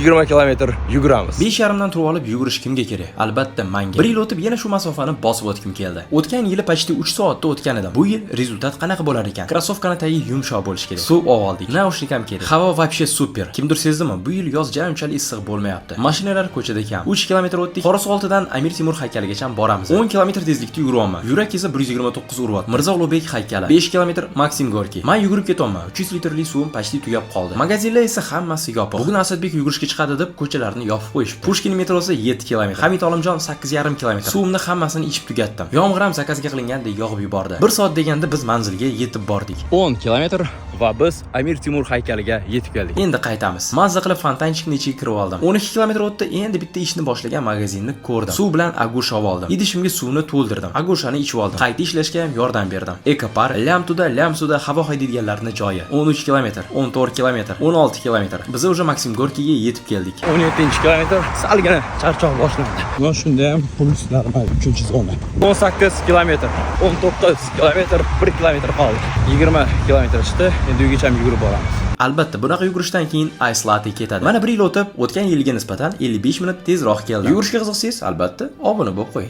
20 kilometr yuguramiz. 5:30 dan turib olib yugurish kimga kerak? Albatta, manga. Bir yil o'tib, yana shu masofani bosib o'tgim keldi. O'tgan yili почти 3 soatda o'tgan edim. Bu yil результат qanaqa bo'lar ekan? Krossovkani tagi yumshoq bo'lishi kerak. Suv oldik. Наушник ham kerak. Havo вообще супер. Kimdir sezdimi? Bu yil yoz ja unchalik issiq bo'lmayapti. Mashinalar ko'chada kam. 3 kilometr o'tdik. Qorasoltidan Amir Temur haykaligacha boramiz. 10 kilometr tezlikda yuguryapman. Yurak esa 129 uryapti. Mirzo Ulug'bek haykali. 5 kilometr, Maksim Gorkiy. Men yugurib ketyapman. 300 litrli suvim почти tugab qoldi. Magazinlar esa hammasi yopiq. Bugun Asadbek yugurishga chiqadi deb ko'chalarni yopib qo'yishibdi. Pushkin metrosi 7 kilometr. Hamid Olimjon 8,5 kilometr. Suvimni hammasini ichib tugatdim. Yomg'ir ham заказ ga qilingandek yog'ib yubordi. 1 soat deganda biz manzilga yetib bordik. 10 kilometr va biz Amir Temur haykaliga yetib keldik. Endi qaytamiz. Mazza qilib фонтанчик ni ichiga kirib oldim. 12 kilometr o'tdi, endi bitta ishni boshlagan magazinni ko'rdim. Suv bilan агуша oldim. Idishimga suvni to'ldirdim. Агуша ni ichib oldim. Qayta ishlashga ham yordam berdim. Ekopark, lam tuda, lam suvda havo haydaydiganlarning joyi. 13 kilometr, 14 kilometr, 16 kilometr. Biz уже Maksim Gorkiyga yetib keldik. 17 kilometr, salgina charchoq boshlandi. Mana shunda ham plyus normal, 3 zona. 18 kilometr, 19 kilometr, 1 kilometr qoldi. 20 kilometr chiqdi. Endi uygacha ham yugurib boramiz. Albatta, bunaqa yugurishdan keyin ice latte ketadi. Mana bir yil o'tib, o'tgan yilga nisbatan 55 minut tezroq keldim. Yugurishga qiziqsangiz, albatta, obuna bo'lib qo'ying.